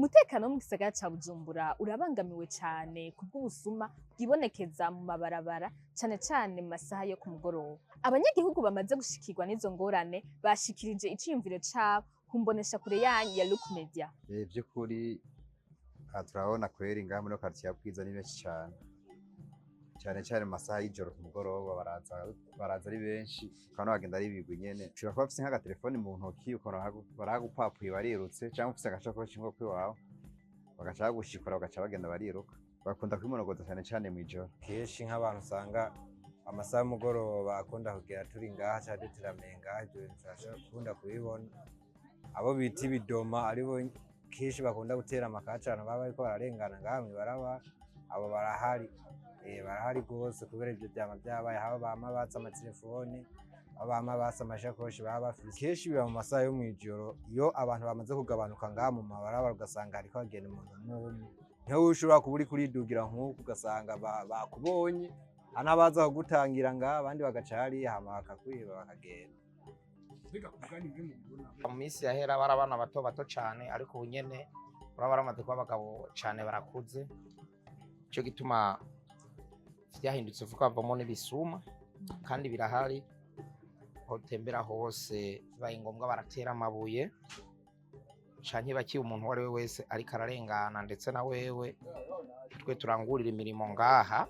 Umutekano wo mu gisagara ca Bujumbura urabangamiwe cane kubw'ubusuma bwibonekeza mu mabarabara, cane cane mu masaha yo ku mugoroba. Abanyagihugu bamaze gushikirwa n'izo ngorane bashikirije iciyumviro cabo ku mboneshakure yanyu ya Look Media. Vy'ukuri aha turabona kweri ngaha muri quartier ya Bwiza ni benshi cane, cane cane mu masaha y'ijoro ku mugoroba baraza ari benshi, ukabona bagenda ari ibigwi nyene. Ushobora kuba ufise nk'agatelefoni mu ntoki, ukabona barahagupapuye barirutse, canke ufise agasakoshi nko kwiwawe bagaca bagushikura bagaca bagenda bariruka. Bakunda kwimonogoza cane cane mw'ijoro. Kenshi nk'abantu usanga amasaha y'umugoroba akunda kugera turi ngaha canke duteramiye ngaha, ivyo bintu turashobora kubibona. Abo bita ibidoma aribo kenshi bakunda gutera amakacano, baba bariko bararengana ngaha mw'ibarabara, abo barahari. Barahari gose kubera ivyo vyama vyabaye, aho bama batse amatelefoni, aho bama batse amashakoshi baba bafise. Kenshi biba mu masaha yo mw'ijoro, iyo abantu bamaze kugabanuka ngaha mu mabarabara, ugasanga hariko hagenda umuntu umwe umwe. Niho ushobora kuba uriko uridugira nk'uku ugasanga bakubonye, hari n'abaza kugutangira ngaha, abandi bagaca hariya hama bakakwiba bakagenda. Mu minsi yahera bari abana bato bato cane, ariko ubu nyene uraba baramaze kuba abagabo cane, barakuze. Nico gituma vyahindutse vuba, havamwo n'ibisuma kandi birahari. Aho utembera hose bibaye ngombwa baratera amabuye canke bakiba umuntu uwo ari we wese ariko ararengana. Ndetse na wewe twe turangurira imirimo ngaha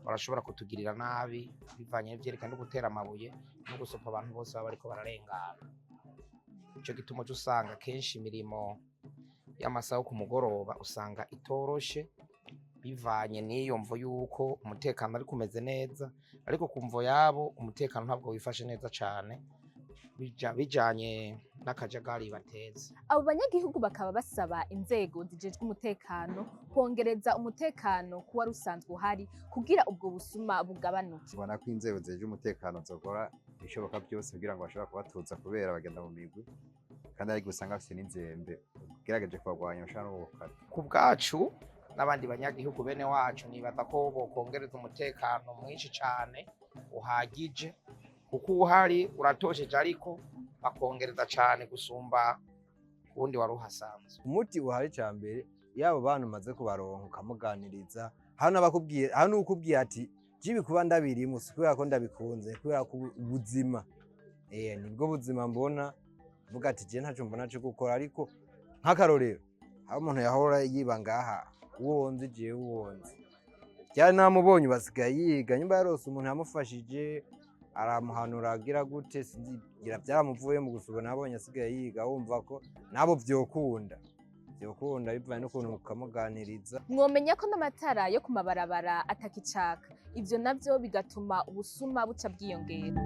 barashobora kutugirira nabi bivanye n'ivyerekana no gutera amabuye no gusopa abantu bose baba bariko bararengana. Nico gituma uca usanga kenshi imirimo y'amasaha yo ku mugoroba usanga itoroshe, bivanye n'iyo mvo y'uko umutekano ariko umeze neza, ariko ku mvo yabo umutekano ntabwo wifashe neza cane, bijanye n'akajagari bateza. Abo banyagihugu bakaba basaba inzego zijejwe umutekano kwongereza umutekano kuwari usanzwe uhari kugira ubwo busuma bugabanuke. Tubona ko inzego zijejwe umutekano zokora ibishoboka byose kugira ngo bashobore kubatuza, kubera bagenda mu migwi, kandi ariko usanga bafise n'inzembe, ugerageje kubagwanya bashobora no kugukata. Ku bwacu n'abandi banyagihugu bene wacu, nibaza ko bokongereza umutekano mwinshi cane uhagije, kuko uhari uratosheje, ariko bakongereza cane gusumba uwundi wari uhasanzwe. Umuti uhari ca mbere, iyo abo bana umaze kubaronka ukamuganiriza, hari n'abakubwiye, hari n'uwukubwiye ati jibi kuba ndabirimwo si kubera ko ndabikunze, kubera ko ubuzima nibwo buzima mbona, mvuga ati je ntaco mbona co gukora. Ariko nk'akarorero, aho umuntu yahora yiba ngaha, uwo nzi jewe, uwo nzi ryari namubonye, basigaye yiga nyumba yarose umuntu yamufashije aramuhanura agira gute, sinzi ngira vyaramuvuyemo, gusa ubu nabonye asigaye yiga. Wumva ko nabo vyokunda bivanye n'ukuntu ukamuganiriza. Mwomenya ko n'amatara yo ku mabarabara atakicaka, ivyo navyo bigatuma ubusuma buca bwiyongera.